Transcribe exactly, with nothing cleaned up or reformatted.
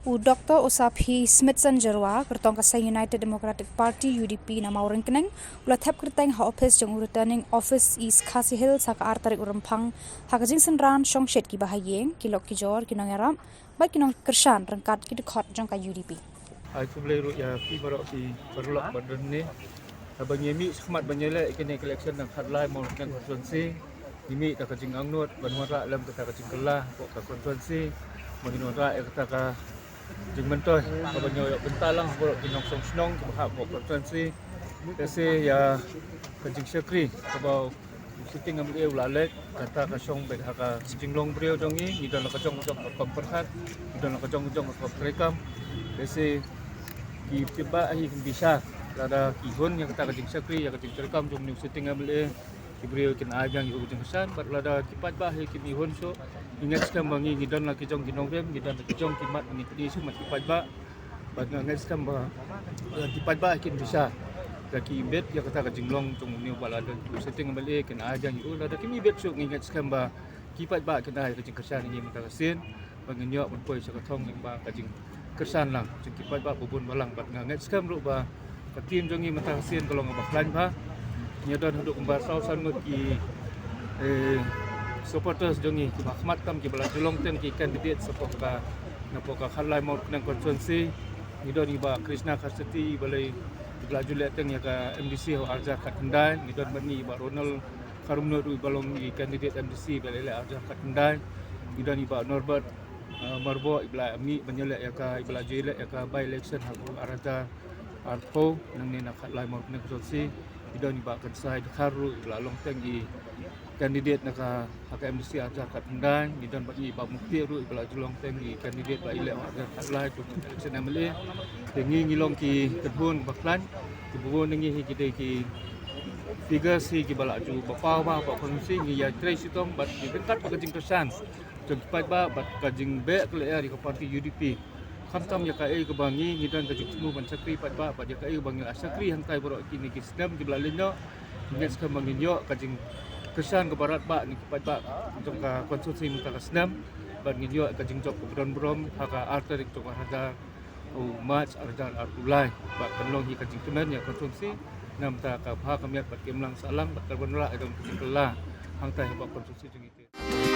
U Doktor Usaphi Smitson Jyrwa, kyrtong ka seng United Democratic Party, U D P, na Mawryngkneng, u la thep kyrteng ha ophis jong u Returning Office East Khasi Hills ha ka ar tarik u Rymphang, ha ka jingsynran shongshit ki bahaïing, ki lok ki jor, ki nongïarap bad ki nongkyrshan ryngkat ki dkhot jong ka U D P. Ai khublei ruh ïa phi baroh ki paralok ba don ne. Haba ngi mih shakhmat ban ïaleh ïa kane ka election na khatlai Mawryngkneng constituency, ngi mih da ka jingangnud ban wanrah lem kata ka jingkylla hapoh ka constituency, ba ngin wanrah ïa kata ka jingmyntoi kaba ngi ïoh bynta lang ha baroh ki nongshong shnong kiba hap hapoh constituency. Te sa ïa ka jingshakri kaba u sitting M L A u la leh, kata ka shong beit ha ka jinglong briew jong ngi, ngi don la ka jong jong ka rukom pyrkhat, ngi don la ka jong jong ka rukom treikam. Te sa ki paidbah hi kin bishar lada ki hun ïa kata ka jingshakri, ïa ka jingtreikam jong u sitting M L A, ki briew kin ai biang ïa u jingkyrshan, bad lada ki paidbah hi kim ihun shuh, ngi ngeit skhem ba ngi, ngi don la ki jong ki nongrim, ngi don la ki jong ki mat, ngi pyni shuh mat ki paidbah. Bad nga ngeit skhem ba, eh, ki paidbah kin bishar da ki ibit ïa kata ka jinglong jong une uba la don u sitting M L A, kin ai biang ïa u. Lada kim ibit shuh, ngi ngeit skhem ba ki paidbah kin ai ka jingkyrshan ïa ngi mynta ka sien, ba ngin ïoh ban poi sha ka thong lyngba ka jingkyrshan lang jong ki paidbah ba bun balang. Bad nga ngeit skhem ruh ba ka team jong ngi mynta ka sien ka long kaba khlaiñ bha. Ngi don haduh kumba saw san ngut ki, eh, supporters jong ngi kiba khmat tam, kiba la ju long teng ki candidate shapoh ka, napoh ka khatlai Mawryngkneng constituency. Ngi don i Bah Krishna Kharsati, iba la, iba la ju leh teng ïa ka M D C ha u ar hajar khatkhyndai. Ngi don bad ngi i Bah Ronald Kharumnuid ruh, iba long i candidate M D C ba la leh ar hajar khatkhyndai. Ngi don i Bah Norbert, eh, Myrboh, iba la mih ban ïaleh ïa ka, iba la ju ïaleh ïa ka by election ha u ar hajar arphew, nangne na khatlai Mawryngkneng constituency. Ngi don i Bah Kynsai Dkhar ruh, iba la long teng i candidate na ka, ha ka M D C ar hajar khatkhyndai. Ngi don bad i Bah Mukti ruh, iba la ju long teng i candidate ba la leh ar hajar khatlai, to election M L A. Te ngi, ngi long ki kynhun ba khlaiñ, kiba bun na ngi hi ki dei ki figures hi kiba la ju ba paw bha ha ka constituency. Ngi ïatrei shitom bad ngi ryngkat bad ka jingkyrshan jong ki paidbah bad ka jingbeh ka lyer ïa ka party U D P. Khamtam ïa kaei kaba ngi, ngi don ka jingthmu ban shakri paidbah, bad ïa kaei kaba ngi la shakri hangtai baroh kine ki snem kiba la leit noh, ngi ngeit skhem ba ngin ïoh ka jingkyrshan kaba radbah na ki paidbah jong ka constituency mynta ka snem. Bad ngin ïoh ka jingjop kaba don burom ha ka ar tarik jong ka ar hajar u March ar hajar arphew lai. Bad kan long hi ka jingkmen ïa ka constituency na bynta ka bha ka miat bad ka imlang sahlang, bad kan wanrah ïa ka jingkylla hangtai hapoh constituency jong ngi.